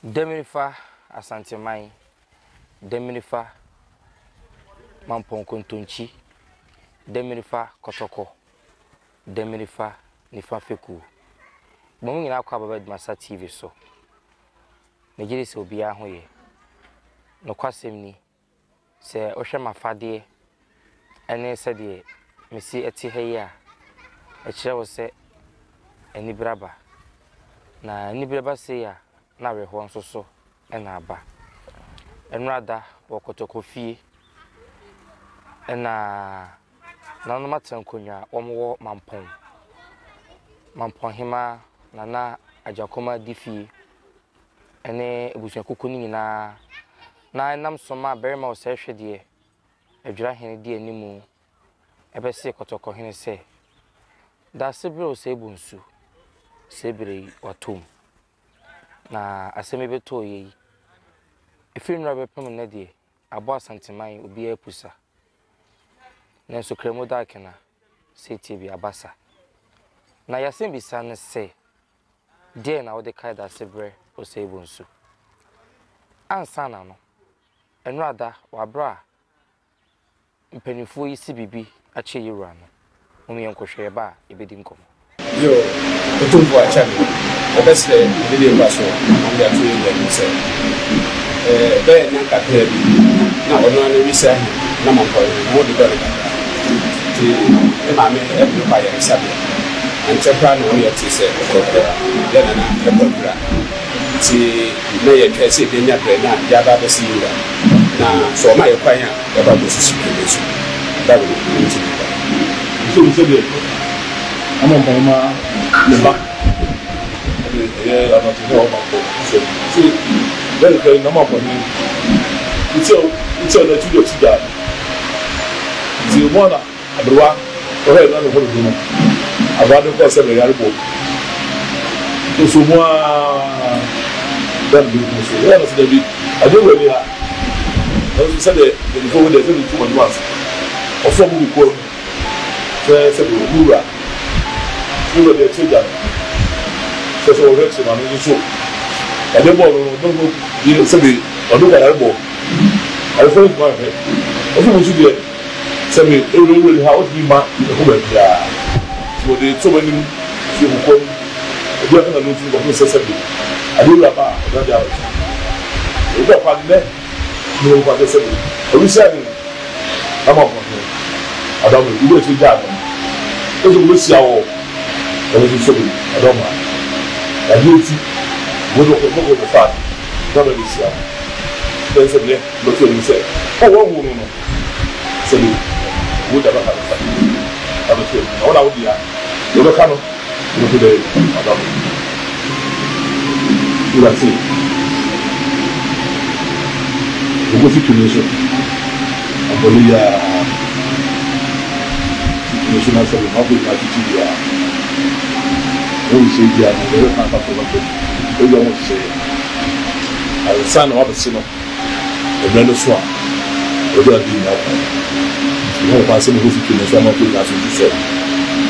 Demirifa Asanteman, Demirifa Mampong Kontonkyi, Demirifa Kɔtɔkɔ, Demirifa Nifa Fekuo. Mo nyinaa kɔ aba Adwumasa TV so. Megye di sɛ obiara ho yɛ. Nokwasɛm ni, Sɛ wohwɛ m'afadeɛ ne sɛdeɛ mesi te ha yi a, ɛkyerɛ wo sɛ anibere aba. Na anibere ba sei a, na awerɛhoɔ nso so na aba. Nnora da wɔ Kɔtɔkɔ fie na nananom atena nkonnwa a wɔwɔ Mampɔn. Mampɔnhemaa Nana Agyakomah di fie ne abusuakuku no nyinaa, na ɛnam so maa barima ɔsɛehwɛdeɛ Adwira-hene di animu bɛsee Kɔtɔkɔhene sɛ, Daasebrɛ Osei-Bonsu, see berɛ yi watɔ mu. Na asɛm yi bɛtɔɔ yɛ yi, ɛfiri nnora bɛpem nnɛ deɛ, abɔ Asanteman obiara pusa. Nanso Kramu Daakena, seetie bi aba sa. Na y'asɛmbisa ne sɛ, Deɛn na wode kae Daasebrɛ Osei Bonsu? Ansa na no, nnora da wɔ aberɛ a mpanimfoɔ yi si biribi akyerɛ yɛn wura no, mom yɛnkɔhwɛ, yɛba a yɛbɛdi nkɔmmɔ. Yo, Otumfoɔ akyɛ me, yɛbɛsrɛ ne deɛ mfa so na mede ato yɛn wura anim sɛ, ɛɛ, bɛyɛ nna kakraa bi na ɔno ara ne wisa he na mampɔn he, ne ho dodɔ no kakra. Nti ne maame de no kɔ ayaresabea. Ankyɛ koraa na ɔne yɛtee sɛ ɔkɔ yɛ nana kɔ akura. Nti na yɛtwɛn sɛ yɛbɛnya berɛ na yɛaba abɛse yɛn wura. Na sɛ ɔma yɛ kwan a, yɛakɔ akɔsisi dwuma so. Bible no nti na ɛba. Nso hu sɛdeɛ ama mpaema ne ba de ɛyɛ anɔte hɛ ɔba kɔ sɛ se bɛn kɛ na ma bɔne wotia wotia na akyi akyi gya nti mu ana aberewa ɔhɛ na ne ho dodo no aberewa de kɔ sɛ bɛyare bɔ nso mu a dan bi mu so yɛ na sɛ dabi adeɛ wɔ ani ha nanso sɛdeɛ mpanyinfoɔ wɔ deɛ sɛdeɛ tu wɔn anim ase ɔfɔ mu kɔ mu sɛ sɛdeɛ owura owura deɛ ɛkyɛ gya no sɛ sɛ wɔhwɛ kyerɛ maame nso so adeɛ bɔɔl no no no yɛ sɛdeɛ ɔde kɔ ayare bɔ ayefo no ntoma nhwɛ ɔfɔ mu nso deɛ sɛdeɛ ewura ewura ni ha ɔtumi ma ɛkɔ baabiara nti wɔde to wɔn anim fi kɔkɔɔ mu obi aka na no nti nkɔfo sɛ sɛdeɛ adeɛ wura ba a ɔde adeɛ abɛto obi akɔ nnɛ ne wɔn kɔ akyɛ sɛdeɛ ɔrehyia ne ama ɔhene Adamu ebi akyiri gyaa no no sɛ wɔbɛhyia wɔ ɛno nso so de Adamu a adeɛ nti wɔde ɔkɔ ɔkɔ kɔfa no na bɛbɛhyia no sɛ sɛ deɛ bɛto anim sɛ o wɔahu no no sɛ de wo da bɛka no sa na bɛto anim na wo na wo dea deɛ wɔbɛka no wobɛto dɛ Adamu wura se wɔkɔsi tumi so Abɔne yi ara tumi so na sɛdeɛ m'afɔ nyinaa tete biara no, wɔn nhyehyɛeɛ biara no, wɔbɛhwɛ kwan afa so bɛto adwa ho nhyehyɛeɛ ansa na wɔabɛse no mmerɛ no so a wɔde adeɛ nyinaa kwan. Nti wɔn kwan sɛ mekɔsi tumi so ama afɔ nyinaa so nti sɛ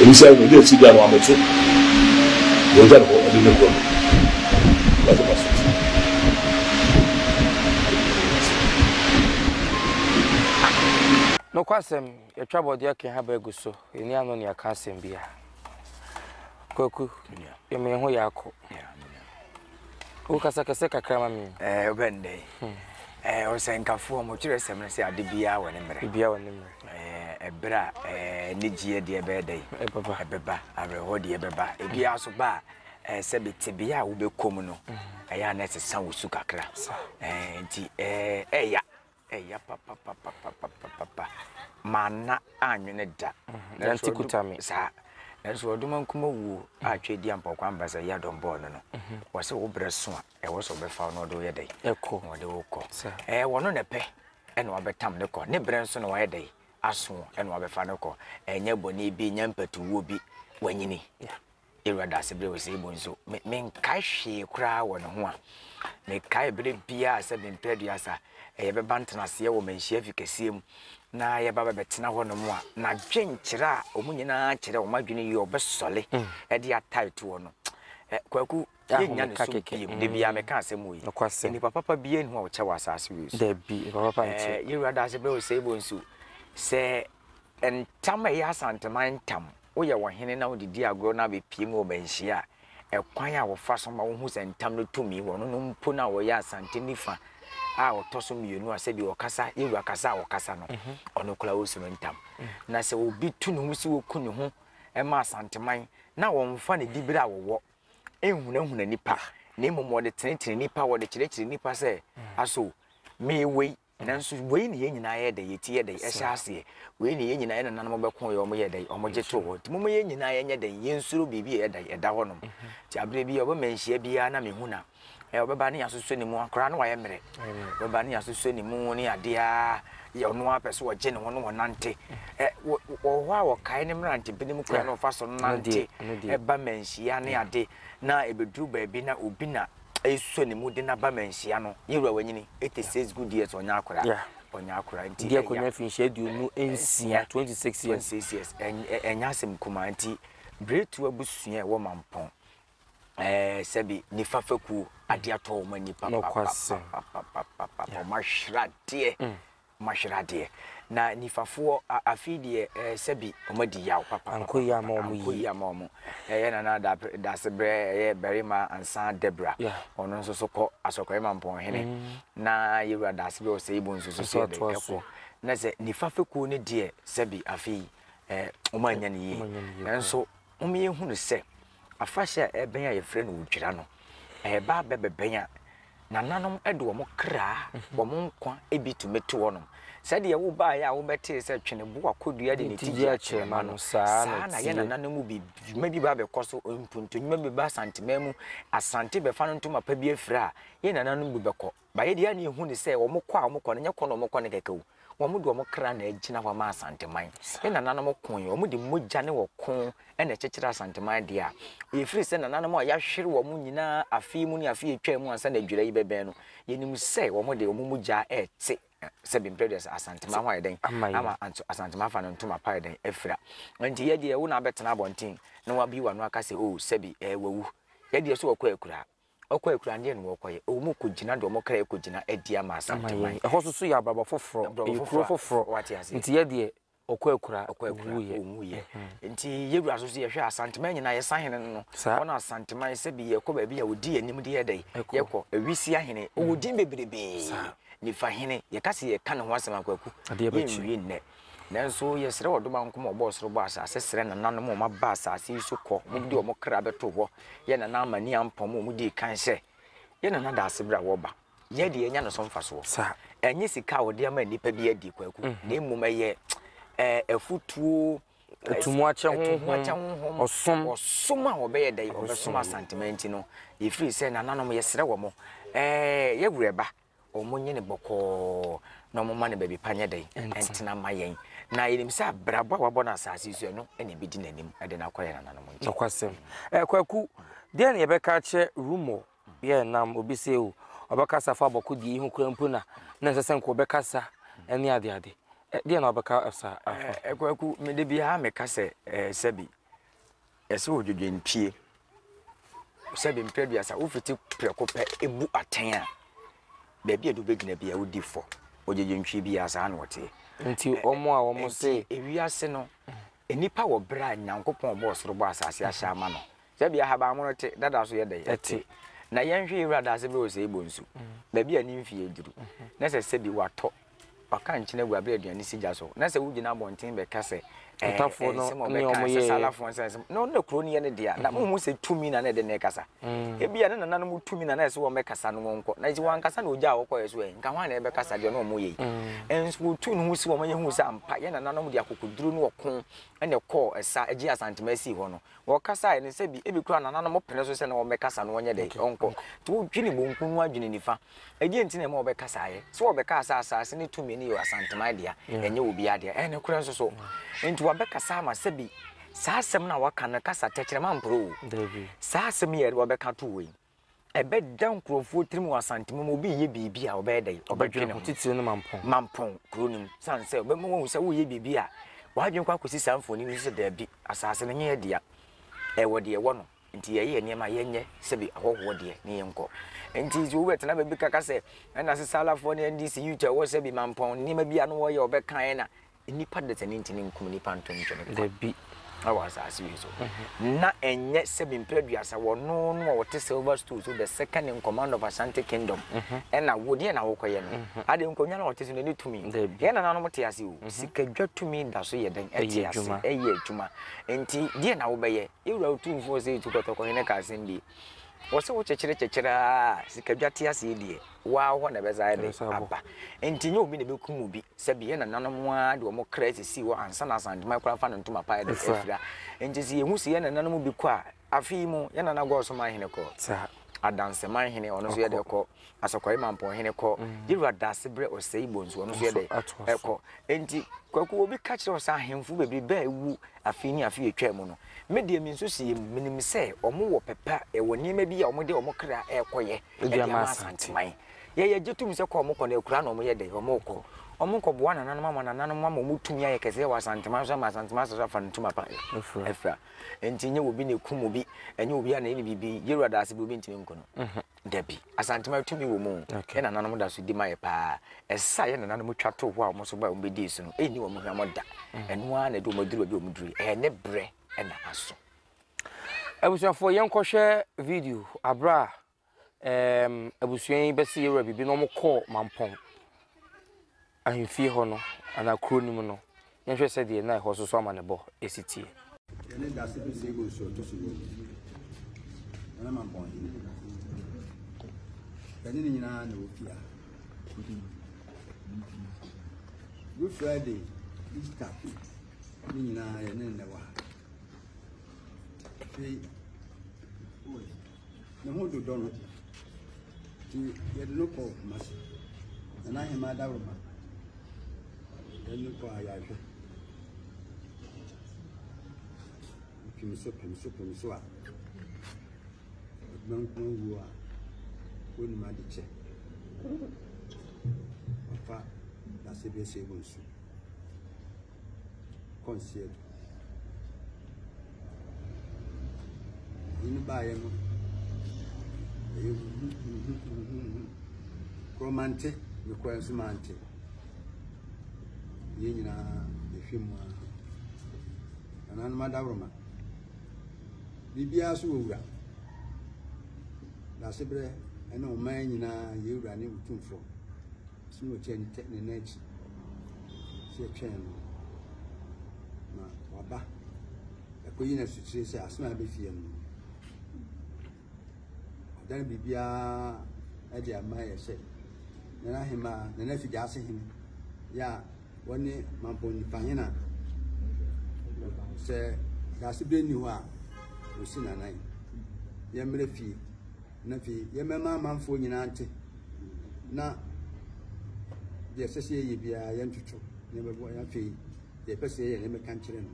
obi sɛ no ɔde akyiri deɛ no wamɛto deɛ ɔgya ne hɔ ɛde ne korɔ no wɔasɛ ma so ti. Nokwasɛm, yɛtwa bɔdeɛ aka haba agu so, yɛnni ano ne yɛaka asɛm biara. Kwaku, yɛma yɛn ho yɛ akɔ. Wokasa kɛsɛ kakra ma me. Ɛɛ wobɛn dɛ. Hmm. Ɛɛ ɔsɛnkafoɔ mo kyerɛ sɛm no sɛ ade biara wɔ ne mmerɛ. Biara wɔ ne mmerɛ. Ɛɛ ɛberɛ a ɛɛ anigyeɛ deɛ ɛbɛyɛ dɛ. Ɛbɛba. Ɛbɛba awerɛhoɔ deɛ ɛbɛba. Ebiara so ba a ɛɛ sɛbi tebea a wobɛkɔ mu no ɛyɛ a na ɛsesa wo su kakra. Ɛɛ nti ɛɛ ɛya. Ɛya papapapapapapa. Manna anwene da. Nanso kuta me. Saa. Nanso ɔdomankoma wuo a Tweedi Ampɔkwa Ambasa yi adɔm bɔɔ no no, wɔse wo berɛ so a, ɛwɔ sɛ ɔbɛfa wo na ɔde wo yɛ dɛn? Ɛkɔ. Na ɔde wo kɔ. Ɛɛ wɔno na ɛpɛ ɛna wabɛtam ne kɔ. Ne berɛ nso na wayɛ dɛn? Aso ɛna wabɛfa no kɔ. Ɛnyɛ bɔne bi, ɛnyɛ mpatuwuo bi, wanyini. Yɛwura Daasebrɛ Osei-Bo nso, me, menkae hwee koraa wɔ ne ho a. Mekae berɛ biara sɛ me mpɛ aduasa, yɛbɛba ntenaseɛ wɔ manhyia fi kɛseɛ mu, na yɛba bɛbɛtena hɔ nom a, n'adwenkyerɛ a wɔn nyinaa kyerɛ wɔn adwene yie ɔbɛsɔle mm. de atae toɔ no. Kwaku, Yɛnnya ne so biom. Da biara meka asɛm wei. Nnipa papa biara nni hɔ a ɔkyɛ wɔ asase wei so. Dabi, nnipa papa nkyɛ. Yɛn Wura Daase Osei Bonsu, sɛ ntam a ɛyɛ Asanteman ntam, woyɛ ɔhene na wode di agorɔ na abɛpue mu wɔ manhyia a, ɛkwan a wɔfa so ma wohu sɛ ntam no tumi wɔ no no mpo no a ɔyɛ Asante nifa a ɔtɔ so mmienu a sɛbi ɔkasa, yɛn wura kasa a ɔkasa no, ɔno koraa ɔsuro ntam. Na sɛ obi tu ne ho si ɔku ne ho ma Asanteman na wɔmfa ne diberɛ a wɔwɔ nhunahuna nnipa, na mmom wɔde tenetene nnipa, wɔde kyerɛkyerɛ nnipa sɛ, aso meyɛ wei, nanso wei ne yɛn nyinaa yɛ dɛ, yɛti yɛ dɛ, ɛhyɛ aseɛ. Wei ne yɛn nyinaa yɛn nananom bɛko yɛ, wɔn yɛ dɛ, wɔn gye too hɔ. Nti momma yɛn nyinaa yɛnyɛ dɛ, yɛnsuro biribi a ɛyɛ dɛ, ɛda hɔnom. Nti aberɛ bi ɔbɛma nhyia biara na mehu na ɔbɛba ne yɛasosɔ ne mu, akwadaa no wayɛ mmerɛ. Ɔbɛba ne yɛasosɔ ne mu ne adeɛ a, yɛ ɔno ara pɛ sɛ ɔgye ne ho na ɔnante. Ɛ wɔ wɔ hɔ a wɔkae ne mmerantebere mu kwan na ɔfa so nante ba manhyia ne ade na ɛbɛduru baabi na obi na ɛsɔ ne mu de no aba manhyia no. Yɛn wura wanyini, 86 good years, ɔnyɛ akwadaa. Ɔnyɛ akwadaa nti ɛya. Di akonnwa mfinhyia 26, 26 years. 26 years, ɛnyɛ asɛm kumaa nti Biretu abusua a ɛwɔ Mampɔn ɛɛ sɛbi nifa fekuo adeɛ atɔ wɔn ani papapapapapapa wɔn ahwere adeɛ wɔn ahwere adeɛ na nifafoɔ afei deɛ ɛɛ sɛbi wɔn adi yaw papapapa anko yi ama wɔn anko yi ama wɔn ɛyɛ nana dasebrɛ ɛyɛ barima ansa debra ɔno nso so kɔ asɔkɔrɛ ma mpɔnhene na yɛwura dasebrɛ ɔsɛ ibo nso so so yɛ dɛ ɛkɔ na sɛ nifa fekuo ne deɛ sɛbi afei ɛɛ wɔn anya ne yie nanso wɔn yɛ hunu sɛ Afahyɛ a ɛrebɛn a yɛfrɛ no Odwira no, ɛreba abɛbɛn a, nananom de wɔn kra, wɔn nkwa bi tumi to hɔnom. Sɛdeɛ wobaeɛ a wobɛtee sɛ Tweneboa kɔdua de ne ti gye akyerɛma no, saa na yɛn nananom mu bi, dwuma bi ba abɛkɔ so, mpuntunnwuma bi ba Asanteman mu, Asante bɛfa no ntoma pa bi afira a, yɛn nananom bi bɛkɔ. But yɛ deɛ a na yɛhu ne sɛ wɔn kɔ a wɔn kɔ no nyɛ kɔ na wɔn kɔ no kɛkɛ o. Wɔn de wɔn kra na agyina hɔ ama Asanteman. Yɛn nananom koe, wɔn de mogya ne ɔko na ɛkyekyere Asanteman deɛ a, ɛfiri sɛ nananom a yɛahwere wɔn nyinaa afe yi mu ne afe a ɛtwaa mu ansa na adwira yi bɛbɛn no, yɛnim sɛ wɔn de wɔn mogya rete sɛbi mprɛ deɛ Asanteman ho ayɛ dɛn ama Asanteman afa no ntoma pa ayɛ dɛn afira. Nti yɛ deɛ wo na abɛtena abɔnten na wabue w'ano aka sɛ oh sɛbi ɛɛ wawu. Yɛ deɛ so wɔkɔ akuraa. Ɔkɔ akura deɛ na wɔkɔyɛ. Wɔn kɔ gyina deɛ wɔn kra kɔ gyina adi ama Asanteman. Ɛhɔ nso so yɛ abrabɔ foforɔ. Ɛyɛ kuro foforɔ. Wate aseɛ. Nti yɛ deɛ ɔkɔ akura. Ɔkɔ akura ɔnwuiɛ. Nti yɛ wura nso so yɛhwɛ Asanteman nyinaa yɛ sahene no no. Wɔn Asanteman sɛbi yɛkɔ baabi a ɔdi yɛn anim de yɛ dɛn. Yɛkɔ. Awisi ahene. Ɔwɔ din bebrebee. Nifa hene. Yɛka sɛ yɛka ne ho asɛm a Kwaku. Yɛnwie nnɛ. Nanso yɛsrɛ Ɔdomankoma a ɔbɔɔ soro bɔɔ asase srɛ nananom a wɔaba asase yi so kɔ, wɔde wɔn kra bɛtoo hɔ, yɛ Nana Amani Ampɔn a wɔdii kan sɛ yɛ Nana Daasebrɛ a wɔba. Yɛ deɛ yɛnya ne so mfasoɔ. Ɛnyɛ sika a wɔde ama nnipa bi adi Kwaku, na mmom ɛyɛ afutuo, Atumuakyɛ honhom, ɔsom. Ɔsom a wɔbɛyɛ dɛ, wɔbɛsom Asanteman nti no, yɛfiri sɛ nananom yɛsrɛ wɔn, yɛ werɛ ba, Wɔnyɛ no bɔkɔɔ na wɔmma no baabi pa nyɛ dɛn? Ɛntena mma yɛn. Na yɛnim sɛ abrabɔ a wabɔ no asase yi so, ɛno na ɛbɛdi n'anim de no akɔ yɛn nananom nkyɛn. Nokwasɛm. Eh, Kwaku, deɛn na yɛbɛka akyerɛ rumour bi a ɛnam, obi se o, ɔbɛkasa fa abɔko deɛ yi ho koraa mpo na na ɛnsɛ sɛ nka ɔbɛkasa ne adeade. Eh, deɛn na wobɛka saa afa? Eh, Kwaku, me da biara meka sɛ, eh, sɛbi, Ɛsɛ odwodwentwie. Sɛbe mprɛ aduasa, wofiti prɛko pɛ bu atɛn a, baabi a ɛde wobɛgyina biara wodi fɔ. Odwodwentwie biara saa na ɔteɛ. Nti wɔn a wɔn se. Nti ewiase no, nnipa wɔ berɛ a Nyankopɔn bɔɔ soro bɔɔ asase ahyɛ ama no. Sɛbe ahabanmono te, dada so yɛ dɛn? Ɛte. Na yɛnhwɛ yɛn Wura Daase berɛ ɔsɛe bonsu, baabi a ne mfeɛ aduru, na sɛ sɛbe watɔ Waka nkyene agu abere aduane si gya so na sɛ wogyina abɔnten bɛka sɛ ɛɛ Ɔtafoɔ no nsɛm a ne ɔbɛka wɔn sɛ yɛeɛ. salafoɔ nsɛm nsɛm na ɔno na kuro no yɛ ne dea na monhu sɛ tumi na na ɛde ne kasa ebia ne nananom tumi na na ɛsɛ wɔn bɛkasa no wɔn nkɔ na nti wɔankasa na ogya a wɔkɔɛ so ɛ nka hwan na ɛbɛkasa deɛ na wɔn yɛ yi nso wɔtu ne ho si wɔn yɛhu sɛ ampa yɛ nananom de akokoduro ne ɔko ɛna ɛkɔɔ ɛsa agye Asantema sii hɔ no Wɔkasaeɛ no sɛbi ebi koraa nananom pene so sɛ na wɔmmɛkasa no wɔnyɛ dɛn ɔnkɔ. Nti wodwene bonku no adwene nifa. Ɛdeɛn nti na ɛma wɔbɛkasaeɛ? Sɛ wɔbɛkaa sɛ asaase ne tumi no yɛ Asanteman dea, ɛnyɛ obiara dea. Ɛyɛ nokorɛ nso so. Nti wɔabɛkasa ama sɛbi saa asɛm no a wɔaka no kasa tɛkyerɛma mporɔ o. Saa asɛm yi a wɔbɛka too hɔ yi, Ɛbɛda nkurɔfoɔ tirim wɔ Asantema mu, obi reyɛ biribi a ɔbɛyɛ dɛn? Ɔbɛdwene ho. Titire no Mampɔn. Mampɔn kuro no mu. Sane sɛ ɔbɛma wahu sɛ woreyɛ biribi a, w'adwene kɔ akɔsi saa mfoni no so sɛ daabi, asase no nyɛ yɛn dea. Ɛwɔ deɛ ɛwɔ no. Nti yɛyɛ nneɛma a yɛnyɛ sɛbi ahɔhoɔ deɛ ne yɛnkɔ. Nti sɛ wobɛtena baabi kaka sɛ ɛna sesalafoɔ ne NDC youth a ɛwɔ sɛbi mampɔn nneɛma bi a no wɔyɛ wɔbɛka ɛna nnipa dasani ntumi nkum nnipa nto ntwene kwa. Dabi. Ɛwɔ asase wei so. Na ɛnyɛ sɛbi mpere aduasa wɔno no a wɔte silver stool so the second in command of Ashanti kingdom ɛna wo deɛ na wokɔyɛ no. Adeɛ nkonnwa na wɔte so no ɛne tumi. Dabi. Yɛn nananom te ase o. Sikadwa tumi da so yɛ dɛn ɛte ase ɛyɛ adwuma. Nti deɛ na wobɛyɛ. Yɛn wura Otumfoɔ Osei Tutu Kɔtɔkɔhene kaa asɛm bi. Wɔse wo kyekyere kyekyere ara a, sikadwa te aseɛ deɛ, wo ara hɔ na ɛbɛsan ayɛ dɛn? Aba. Enti nyɛ obi na ɛbɛkum obi. Sɛbi yɛn nananom ara de wɔn kra sisii hɔ ansa na Asanteman koraa afa ne ntoma pa ayɛ dɛn? Afira. Enti sɛ yɛhu sɛ yɛn nananom bi kɔ a, afe yi mu, yɛn nana Gɔɔsoman hene kɔ, Adanseman hene, ɔno nso yɛ dɛn? Kɔ, Asɔkɔre Mampɔn hene kɔ, yɛn wura Daasebrɛ Osei Bonsu, ɔno nso yɛ dɛn? Ɛkɔ. Enti Kwaku, obi ka kyerɛ wo sɛ ahemfo bebrebe a awu afe ne afe a etwaa mu no, me deɛ me nsusuiɛ mu, menim sɛ wɔn wɔ pɛpɛ, ɛwɔ nneɛma bi a wɔn de wɔn kra rekɔyɛ de ama Asanteman. Yɛ yɛgye tom sɛ kɔ a wɔkɔ no, akuraa na wɔyɛ dɛn? Wɔrekɔ. Wɔkɔboa nananom ama nananom ama wɔn tumi ayɛ kɛseɛ wɔ Asanteman so ama Asanteman asase so afa ne ntoma pa afira. Enti nyɛ obi na ɛkum obi, ɛnyɛ obi a na ɛyɛ ne biribi, Yɛwura Daase bi obi ntumi nku no. Dabi. Asanteman tumi wɔ mu. Yɛn nananom da so di ma yɛ paa. Ɛsɛ a yɛn nananom twa too hɔ a wɔn nso bae a wɔbɛdii so no, ɛnni wɔn hwammɔ da. Ɛno ara na ɛde wɔn aduru baabi a wɔduru yi. Ɛyɛ ne berɛ na aso. Abusuafoɔ yɛnkɔhwɛ video aberɛ a um, abusua yi bɛsi yɛwura biribi na wɔkɔɔ Mampɔn ahemfie hɔ no anaa kuro no mu no, yɛnhwɛ sɛdeɛ na ɛhɔ soso amanebɔ si teɛ. Yɛne dase bi sɛ egu nsuo ɔtɔ so mmienu. Nana Mampɔn hene. Yɛne ne nyinaa na ɛwɔ fie ha. Good Friday, Easter, ne nyinaa yɛne ne na ɛwɔ ha. Afei, ne ho dodɔ no nti yɛde no kɔɔ Kumasi. Nana Ahemaa Dawuruma yɛde no kɔɔ ayarehwɛ. Pem so pem so pem so a adwuma nko awuo a wɔnnim ade kyɛ. Wafa n'ase bi ahyɛ mu nsu. Kɔnseɛ do. Ayi no baeɛ no, ɛyɛ huhuhuhuhu. Korɔ mante, mekɔɛ nso mante. Yɛn nyinaa yɛhwɛ mu ara. Nananom adaworoma. Biribiara so wɔ wura. Dasebrɛ ne ɔman nyinaa yɛ wura ne otumfoɔ. So na ɔkyɛ ne nan akyi sɛ yɛtwɛn no ma waba ɛkɔyi no asukyire sɛ asɛm a ɛbɛfie no ɔdan biribiara de ama yɛ sɛ nana ahemmaa nana afigya ase hene yɛ a wɔne mampɔn nipa hene a sɛ daase berɛ nni hɔ a ɔsi nanan yɛmmerɛ fie Na afei yɛmmɛma amanfoɔ nyinaa nte, na deɛ ɛsɛ sɛ yɛyɛ biara yɛntoto na yɛbɛboa yɛn. Afei deɛ ɛpɛ sɛ yɛyɛ no yɛmmɛka nkyerɛ no.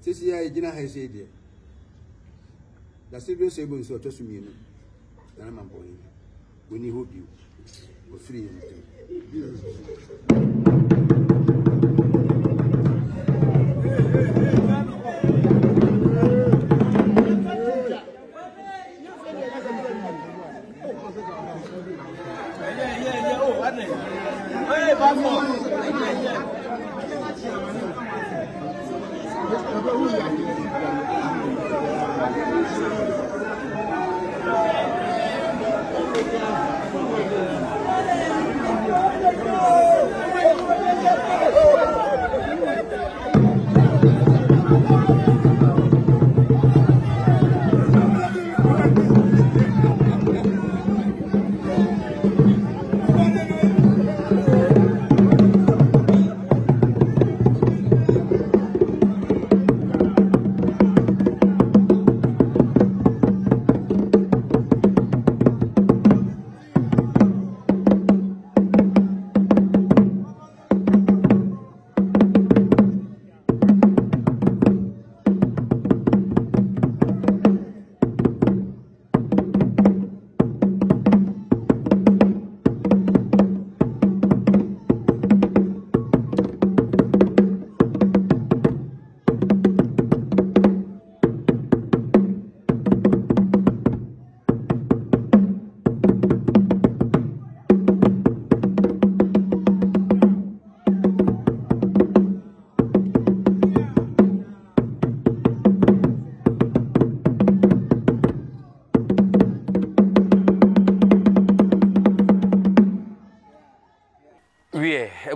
Sisi a yɛgyina ha sei deɛ, Dasebire Seibu nso ɔtɔ so mmienu, Nana Mampɔn yi, ɔnni hɔ bio, ɔfiri yɛn ntam.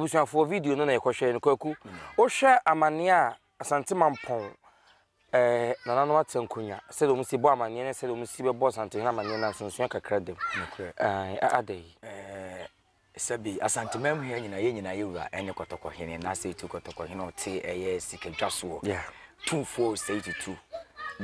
Abusuafoɔ, video no na yɛkɔhwɛɛ no. Kwaku, wohwɛ amanneɛ a Asante Mampɔn eh, nananom ate nkonya sɛdeɛ wɔn si bɔ amanneɛ ne sɛdeɛ wɔn si bɛbɔ Asantehene amanneɛ no nsonsonoeɛ kakra da mu. Nokorɛ. Eh, ada yi. Eh, sɛbi Asanteman mu ha nyinaa yɛn nyinaa yɛ wura ɛne Kɔtɔkɔhene na asɛ tu Kɔtɔkɔhene ɔte ɛyɛ sikadwa soɔ. Yeah. Tumfoɔ Osei Tutu,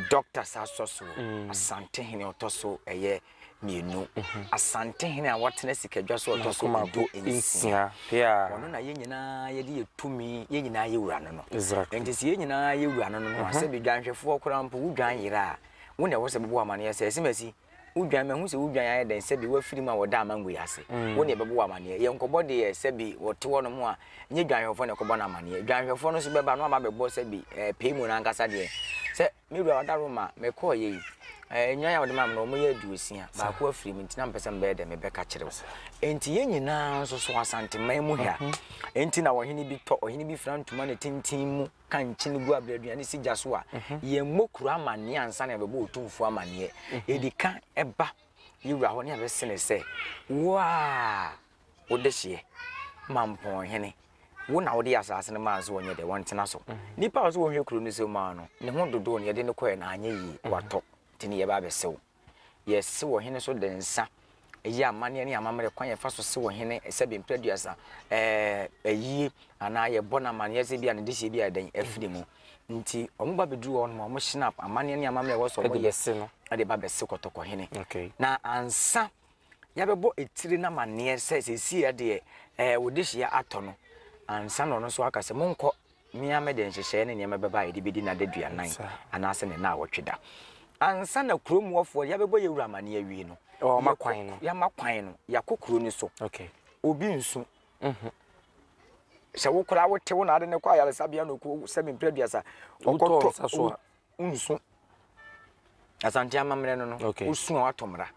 Dɔkta Sasɔ soɔ, Asantehene ɔtɔ so ɛyɛ mmienu. Asantehene a watena sikadwa so ɔtɔ so 16. Ɔno na yɛn nyinaa yɛde yɛ tumi, yɛn nyinaa yɛ wura no no. Nti sɛ yɛn nyinaa yɛ wura no no no a, sɛbi dwanhwɛfoɔ koraa mpo wo dwan yera a, wo na ɛwɔ sɛ bɛbɔ amaneɛ sɛ asimasi wo dwan mahu sɛ wo dwan ayɛ dɛn sɛbi wafiri mu a wɔda amango yi ase. Wo na ɛbɛbɔ amaneɛ. Yɛnkɔbɔ deɛ sɛbi wɔte hɔ nom a, nyɛ dwanhwɛfoɔ na ɛkɔbɔ no amaneɛ. Dwanhwɛfoɔ no nso bɛba no aba bɛbɔ sɛbi ɛɛ pay mu no ankasa deɛ sɛ Me wura ɔdaroma, mekɔeɛ yi, eh, nnwan a wɔde maa me no, wɔyɛ 60. Baako afiri mu, nti na mepɛ sɛ mebɛyɛ dɛ mebɛka kyerɛ wo. Enti yɛn nyinaa nso so Asanteman mu ha. Mhm. Enti na ɔhene bi tɔ, ɔhene bi fira ntoma ne tenten mu, ka nkyene gu abrɛduane si gya so a, mhm. yɛmmɔ kuro amanneɛ ansa na yɛbɛbɔ otumfoɔ amanneɛ. Mhm. Yɛdi ka ɛba yɛwura hɔ ne yɛbɛsene sɛ, wo a wode hyeɛ mampɔnhene wo na wode asase no maa sɛ wɔnyɛ dɛ wɔntena so. Nipa a ɔsɛ wɔnhwɛ kuro no so maa no, ne ho dodoo no yɛde no kɔɛ no anyɛ yie, watɔ, nti ne yɛba abɛsew. Yɛsew ɔhene so de nsa, ɛyɛ amanneɛ ne amammerɛ kwan yɛfa so sew ɔhene sɛbe mprɛ aduasa, ɛɛ ayie anaa yɛbɔ no amanneɛ sɛ bi a ne dehyeɛ bi a ɛdɛn afiri mu. Nti wɔn ba bɛduru hɔ nom a wɔn hyinap amanneɛ ne amammerɛ ɛwɔ sɛ wɔn yɛ ɛde ba bɛse kɔtɔkɔhene. Na ansa yɛabɛbɔ etire no amanneɛ sɛ seesei deɛ ɛɛ wo dehyeɛ atɔ no, ansa na ɔno nso aka sɛ monkɔ, me ara mede nhyehyɛeɛ ne nneɛma bɛba a yɛde bɛdi n'adaduanan anaasɛ ne nnawɔtwe da. Ansa na kurom hɔfoɔ yɛabɛbɔ yɛn wura amanneɛ awie no, Wɔama kwan no. yɛama kwan no, yɛakɔ kuro no so. Okay. Obi nsu. Sɛ wo koraa wote wo na ade no kɔ ayaresabea na ɔkɔ sɛ mprɛ aduasa, Wotɔɔ ɔkɔtɔ nsa so a. Wonsu. Asante amammerɛ no no, wosu a woato mmara.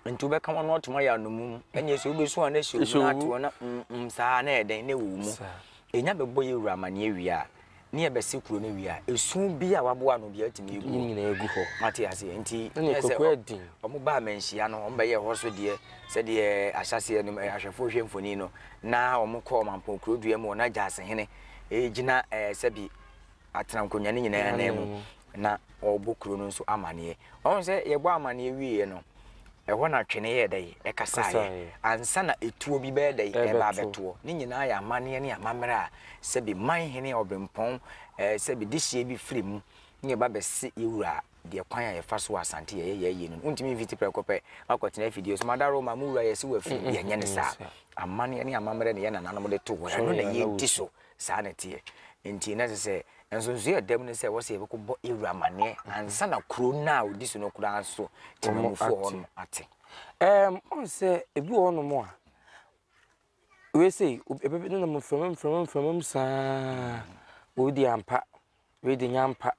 Nti wobɛka wɔn atom ayɛ anomum. Ɛnneɛ sɛ wobɛsu a na ɛhyɛ wo mu na ate wɔn na mm mm saa na ɛyɛ dɛn na ɛwɔ wo mu. Ɛnya bɛbɔ yɛ wura amaneɛ wie a, ne yɛbɛse kuro no wie a, ɛsu bi a waboa ano biara tumi gu hɔ. Nyinaa gu hɔ. Wate aseɛ? Nti na sɛ wɔn baa manhyia no, wɔn bɛyɛ hɔ so deɛ sɛdeɛ ahyɛaseɛ no ahwɛfoɔ hwɛ mfoni no, na wɔn kɔɔ Mampɔn kuro dua mu hɔ na Gyaasehene ɛgyina ɛɛ sɛbi atena nkonnwa no nyinaa nan mu na ɔrebɔ kuro no nso amaneɛ. Ɔhu sɛ yɛbɔ amaneɛ wieɛ no, ɛhɔ na twene yɛɛ dɛ ɛkasaeɛ ansa na etuo bi bɛyɛ dɛ ɛba abɛtoɔ. Ne nyinaa yɛ amaneɛ ne amammerɛ a sɛbi man hene ɔbempɔn ɛɛ sɛbi dehyeɛ bi firi mu ne yɛba bɛse yɛwura deɛ kwan a yɛfa so wɔ Asante yɛyɛ yɛn ayie no no. Wontumi mfiti prɛko pɛ akɔtena afidie so Madaroma mo wura yɛse wafiri yɛnyɛ ne saa. Amaneɛ ne amammerɛ na yɛn nananom de too hɔ ɛno na yɛdi so. Saa na ɛteɛ. Enti na ɛsɛ sɛ nsonsonoe a ɛda mu ne sɛ ɛwɔ sɛ yɛbɛkɔbɔ Aaron amanneɛ ansa na kuro no a ɔdi so no koraa nso temammufoɔ wɔ hɔ no ate. Ɛɛm, ɔn sɛ ebi wɔ hɔnom a, wei sei, ɛbɛbɛ ne nam mframa mframa mframa mu saa. Wei deɛ ampa, wei deɛ nyɛ ampa,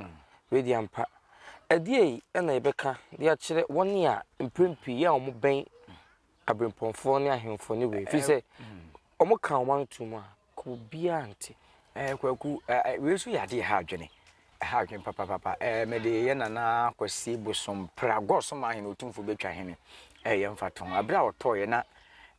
wei deɛ ampa. Ɛdeɛn na yɛbɛka de akyerɛ wɔn a mprɛn pii yɛ a wɔbɛn aberempɔnfoɔ ne ahemfo ne wei? Firi sɛ wɔka wɔn ano to mu a, Ka obiara nte. Eh, Kwaku, eh, eh, wei nso yɛ adeɛ ɛha adwene. Ɛha adwene papapapa. Eh, mede yɛ nana Kwasi Bosom Pragɔ som ahene otumfo betwa hene. Eh, yɛ mfa to ho. Abere a ɔtɔɔyɛ na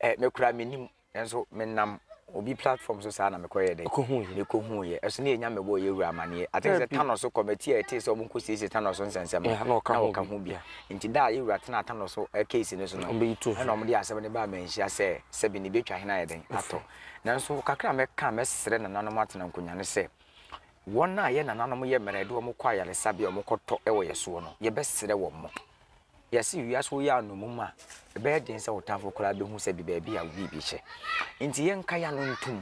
eh, mekura menim. Nanso menam obi platform so saa na mekɔyɛ dɛ. Mekɔhuuiɛ. Ɛso ne yɛnya mɛbɔ yɛ wura amaneɛ. I think sɛ Thanos so kɔmɛti a ɛtee sɛ ɔmo nkɔ siesie Thanos so nsɛnsɛm no. Na ɔka ho bi. Nti da a yɛ wura tenaa Thanos so eh, case no so no, ɛna ɔmo de asɛm no baa manhyia sɛ sɛbi ne betwa hene ayɛ dɛn atɔ. Nanso kakra a mɛka a mɛsrɛ nananom atena nkonnwa ne sɛ, wɔn a yɛn nananom yɛ mmerɛ de wɔn kɔ ayaresabea a wɔkɔtɔ wɔ yɛn soɔ no, yɛbɛsrɛ wɔn. Yɛse wiase woyɛ anomum a, ɛbɛyɛ den sɛ wo tamfo koraa bɛhu sɛ bi baabi a wo biribi hyɛ. Nti yɛnka yɛn ano ntom.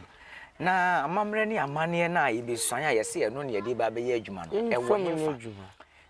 Na amammerɛ ne amanneɛ no a yɛbɛsuan a yɛse ɛno na yɛde ba abɛyɛ adwuma no, ɛwɔ hefa?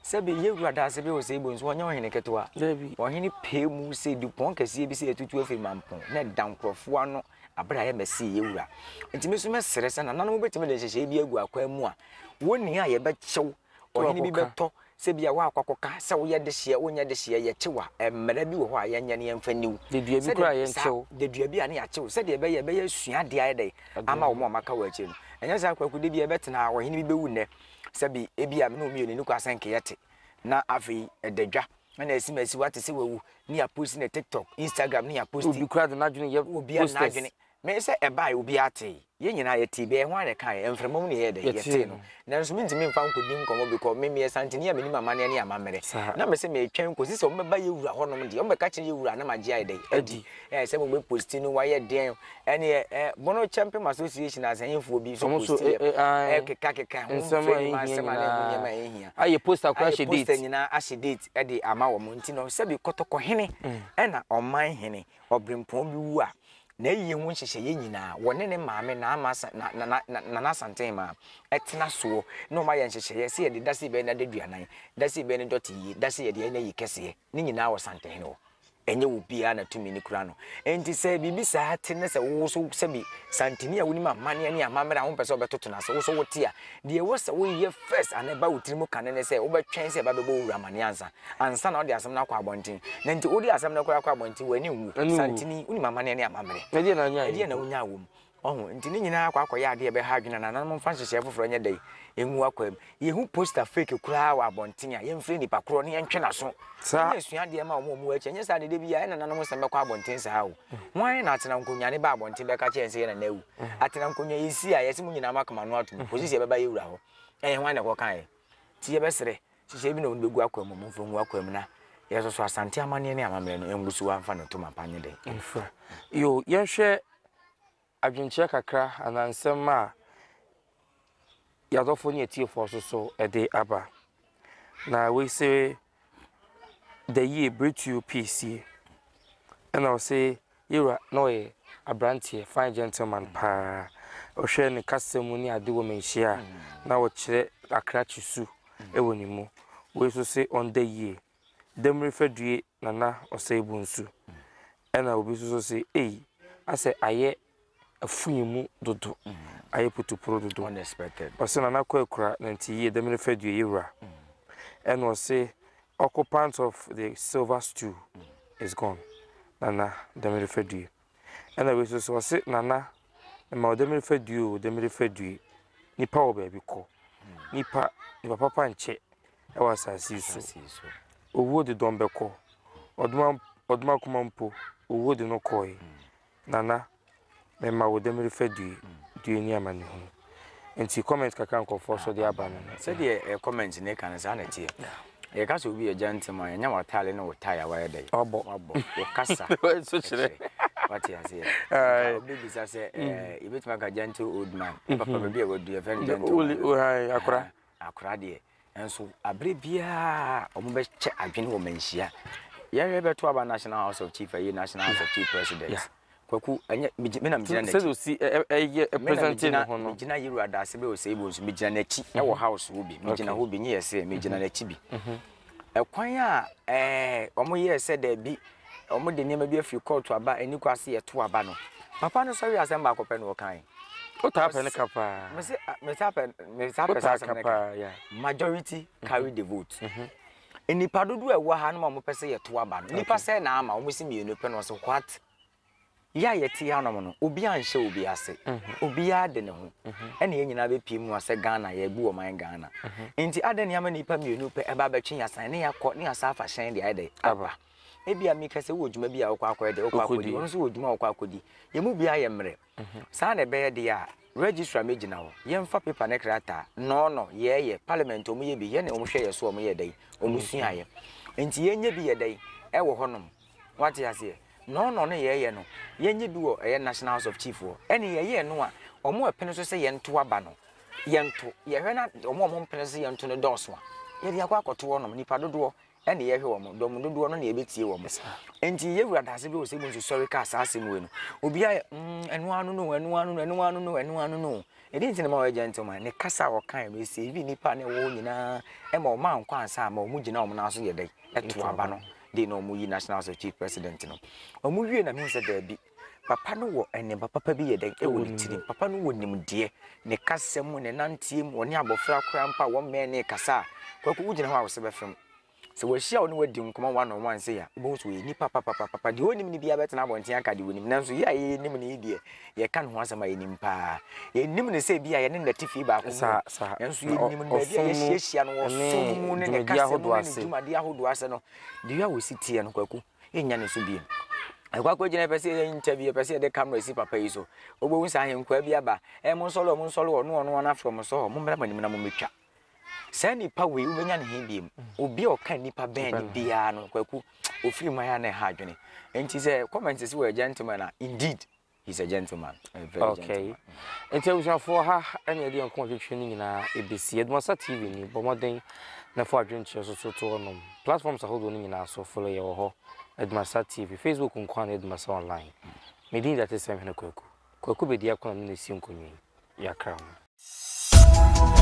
Sɛbe yɛn wura Daasebe Osei Bonsu, ɔnyɛ ɔhene ketewa. Ɔhene pɛɛ mu sɛ dupɔn kɛseɛ bi sɛ yɛtutu afiri Mampɔn na ɛda nkurɔfoɔ ano Bere a yɛmmɛsee yɛn wura. Enti me nso mɛsrɛ sɛ nananom bɛtumi de nhyehyɛe bi agu akwan mu a wɔnni a yɛbɛkyew ɔhene bi bɛtɔ sɛ bi a woakɔ akɔka sɛ woyɛ dehyeɛ wonyɛ dehyeɛ yɛkyew a mmara bi wɔ hɔ a yɛnyɛ no yɛmfa nni wo. Dedua bi koraa a yɛnkyew. Dedua bi a ne yɛakyew sɛdeɛ ɛbɛyɛ ɛbɛyɛ asuadeɛ ayɛ dɛn ama wɔn a wɔaka wɔ akyire no. Ɛnyɛ saa Kwaku da bi a yɛbɛtena ha ɔhene bi bɛwu nnɛ sɛ bi ebi a me ne wo mmienu ni kɔ asɛnka yɛte na afei ɛda dwa ɛna asi ma asi wate sɛ wawu ne yɛaposti ne tiktok instagram ne yɛaposti obi koraa de n'adwene yɛ obi a n'adwene posters. Me sɛ ɛbaeɛ obiara tee. Yɛn nyinaa yɛtee bi, ɛyɛ hwan na ɛkaeɛ? Mframa mu na yɛyɛɛ dɛn? Yɛtee no. Nanso mentumi mfa nkɔdi nkɔmmɔ because me meyɛ Santini a menim amanneɛ ne amammerɛ. Na mese meretwɛn kɔsi sɛ wɔbɛba yɛn wura hɔnom deɛ, wɔbɛka kyerɛ yɛn wura na magye ayɛ dɛn? Adi. Ɛɛ sɛ mobɛposti no, wayɛ deɛn? Ɛneɛ ɛɛ Bono Kyɛmpem Association asanyinfoɔ bi nso posti yɛ. Ɛkekakeka ho mfrɛ nim asɛm a na ɛho nneɛma a ɛhia. Ayɛ poster koraa ahyɛ date. Ayɛ poster nyinaa ahyɛ date de ama wɔn. Nti no sɛbi Kɔtɔkɔhene ɛna Ɔmanhene Ɔberempɔn bi wu a, n'ayie ho nhyehyɛeɛ nyinaa, wɔne ne maame Naama Asa, na, na, na, na, Nana Asantehemaa tena soɔ na wɔayɛ nhyehyɛeɛ sɛ yɛde da sei bɛyɛ n'adaduanan, da sei bɛyɛ ne dɔte yie, da sei yɛde yɛ n'ayi kɛseɛ, ne nyinaa wɔ Santehene hɔ. Ɛnyɛ obiara na tumi no kura no. Enti sɛ biribi saa te na sɛ wo nso sɛbi Santini a wonim amanneɛ ne amammerɛ a wompɛ sɛ wobɛtoto no ase, wo nso wote a, deɛ ɛwɔ sɛ woyɛ first anaa ɛba wo tirim kane ne sɛ wobɛtwɛn sɛ ɛba bɛbɔ wo wura amanneɛ ansa. Ansa na wode asɛm no akɔ abɔnten. Na nti wode asɛm no koraa kɔ abɔnten, w'ani nwu. Santini, wonim amanneɛ ne amammerɛ. Ɛdeɛn na wonyaeɛ? Ɛdeɛn na wonyaa wɔ mu? Wahu? Nti ne nyinaa akɔ akɔyɛ adeɛ a ɛbɛha adwene a nananom mfa nhyehyɛeɛ foforɔ nyɛ dɛn? Ngu akwaa mu. Yɛhu poster fake koraa wɔ abɔnten a, yɛmfrɛ nipa korɔ na yɛntwe n'aso. Saa. Ɛnyɛ asuadeɛ ma wɔn a wɔwɔ akyi. Ɛnyɛ saa de, da biara yɛn nananom nsɛm bɛkɔ abɔnten saa o. Hwan na atena nkonnwa ne ba abɔnten bɛka kyerɛ yɛn sɛ yɛn nana awu? Atena nkonnwa yɛsi a, yɛse mo nyinaa moaka mo ano atom kɔsi sɛ yɛbɛba yɛn wura hɔ. Ɛyɛ hwan na ɛkɔkaeɛ? Nti yɛbɛsrɛ. Nhyehyɛe bi na wɔde bɛgu akwan mu, momfa ngu akwan mu na yɛsoso Asante amanneɛ ne amammerɛ no ngu so amfa no ntoma pa nyɛ dɛn? Mfra. Yo, yɛnhwɛ adwenkyerɛ kakra anaa nsɛm a yɛadɔfoɔ ne atiefoɔ nso so de aba. Na wei se, Da yie, Bretuo piesie. Ɛna ɔse, Yewura na ɔyɛ abranteɛ, fine gentleman paa. Wohwɛ ne kasa mu ne ade wɔ manhyia a, na ɔkyerɛ akrakye su wɔ ne mu. Wei nso se ɔnda yie. Dɛmire fadue Nana Osei Bonsu. Ɛna obi nso so se ei, asɛ ayɛ afuyi mu dodo, ayɛ putupuro dodo. Ɔse Nana Kwaakura nante yie, Dɛmire fadue Yewura. Ɛna ɔse occupant of the silver stool is gone. Nana Damiri Fadue. Ɛna wei nso so ɔse Nana mema wo Damiri Fadue o Damiri Fadue. Nipa wɔ baabi kɔ. Nipa nipa papa nkyɛ ɛwɔ asase yi so. Owuo de dɔm bɛkɔ. Ɔdoma ɔdoma kuma mpo owuo de no kɔe. Nana, mema wo dɛm refa due, due ne amanehunu. Nti comment kakra nkurɔfoɔ so de aba no no. Sɛdeɛ eh, comment ne ka no saa na ɛteɛ. Yɛka sɛ obi yɛ gentleman, ɛnyɛ w'ataale ne wo tie a wayɛ dɛn? Wabɔ. Wabɔ. Wo kasa. Nso kyerɛ. Wate aseɛ. Nka obi bisa sɛ, eh, yɛbɛtumi aka gentle old man. Papa baabi a wadu yɛfrɛ no gentle man. Akora. Akora deɛ. Nanso aberɛ biara a wɔbɛkyɛ adwene wɔ manhyia. Yɛhwɛ bɛto aba National House of Chief ayi National House of Chief President. Yeah. Kwaku ɛnyɛ me na megyina n'akyi. Sɛdeɛ osi ɛyɛ presente ne ho no. Megyina Yewura Adaase bɛ Osei Bonsu megyina n'akyi ɛwɔ house hɔ bi megyina hɔ bi nye yɛ sɛ megyina n'akyi bi. Ɛkwan a ɛɛ wɔn yɛɛ sɛ daabi wɔn de nneɛma bi afiri kɔɔto aba ɛni kɔ ase yɛto aba no. Papa no sɔre asɛm baako pɛ na ɔkae. Wotaa pɛ ne ka paa. Mese metaa pɛ metaa pɛ saa asɛm ne ka. Majority carry the vote. Nnipa dodoɔ a ɛwɔ ha no ma wɔpɛ sɛ yɛto aba no. Nnipa sɛ na ama wɔn si mmienu pɛ na wɔsɛ what? Yɛ a yɛte hanom no, obiara nhyɛ obi ase. Obiara de ne ho. Ɛna yɛn nyinaa bɛpie mu sɛ Ghana yɛbu ɔman Ghana. Nti adɛn ne ama nnipa mmienu pɛ ɛba abɛtwe yɛn asan ne yɛakɔ ne yɛasa afa hyɛn de ayɛ dɛ aba. Ebia meka sɛ wowɔ dwuma bi a wokɔ akɔyɛ dɛ wokɔ akɔdi, ɔno nso wɔ dwuma a wokɔ akɔdi. Yɛn mu biara yɛ mmerɛ. Saa na ɛbɛyɛ deɛ a, registrar mɛgyina hɔ, yɛmfa paper ne krataa, nɔɔnɔ, yɛɛyɛ, parliament wɔn yɛ bi, yɛne wɔn hwɛ yɛ so wɔn yɛ dɛn, wɔn suaeɛ. Nti yɛnyɛ bi yɛ dɛn, ɛwɔ hɔnom. Wate aseɛ? Nɔɔnɔ no yɛɛyɛ no, yɛnyɛ bi wɔ ɛyɛ National House of Chief hɔ. Ɛne yɛyɛɛ no a, wɔn a ɛpene so sɛ yɛnto aba no, yɛnto. Yɛhwɛ na wɔn a wɔn mpene so sɛ yɛnto no dɔɔso a, yɛde akɔ akɔto hɔnom, nipa dodoɔ ɛna yɛhwɛ wɔn, dɔm dodoɔ no na yɛbɛtie wɔn. Enti yɛ wura daase bi wɔ sɛ mu nso sɔre kaa saa asɛm wei no. Obi ayɛ mm ɛno ano no ɛno ano no ɛno ano no ɛno ano no. Ɛdeɛ nti na ma ɔyɛ gentleman ne kasa a ɔkae no ɛsɛvi nnipa a na ɛwɔ hɔ nyinaa ɛma wɔn ankɔ ansa ama wɔn gyina wɔn nan so yɛ dɛn ɛto aba no de na wɔn yi National House of Chief President no. Wɔn wie na mehu sɛ daabi Papa no wɔ nneɛma papa bi yɛ dɛn wɔ ne tirim. Papa no wɔ nimdeɛ, ne kasa mu, ne nanteɛ mu, ɔne abɔfra koraa mpo a wɔmmɛn ne kasa a, Kwaku wogyina hɔ a wo se bɛfem. Sɛ wahyia wo ne wadi nkɔmmɔ one on one sei a, wobɛhu sɛ ɔyɛ nipa papapapa. Deɛ ɔnnim no biara bɛtena abɔnten aka deɛ ɔnim. Nanso yɛ a yɛnim no yi deɛ, yɛka ne ho asɛm a yɛnim paa. Yɛnnim no sɛ bi a yɛne no te fie baako mu o, nanso yɛnim no baabi a yɛahyiahyia no wɔ som mu ne ne kasa mu ne ne dwumadie ahodoɔ ase no, deɛ a ɔsi teɛ no, Kwaku, yɛnnya ne so bio. Ɛkɔ akɔgyina yɛpɛ sɛ yɛyɛ interview, yɛpɛ sɛ yɛde camera si papa yi so. Wobɛhu sɛ ahenkwaa bi aba. Ɛ mo nsɔre ɔ, mo nsɔre ɔ, no ɔno ɔno afrɛ mo sɛ ɔ, mommra mo anim na mommɛtwa. Saa nipa wei wobɛnya ne he biem? Obi a ɔka nipa bɛn ne biara no, Kwaku, ofiri mu ayɛ a na ɛha adwene. Nti sɛ comment sɛ wɔyɛ gentleman a, indeed, he's a gentleman. A very okay. gentleman. Nti abusuafoɔ ha ɛna yɛde yɛn nkɔmmɔ twetwe no nyinaa ɛbɛsi. Adumasa TV ni, bɔ mmɔden na fa adwenkyerɛ so so to hɔnom. Platforms ahodoɔ no nyinaa so follow yɛ wɔ hɔ. Adumasa TV, Facebook nko ara na Adumasa Online. Me din de Atesɛm Hene Kwaku. Kwaku Bediako na me na ɛsi nkonnwa yi. Yɛakra ho.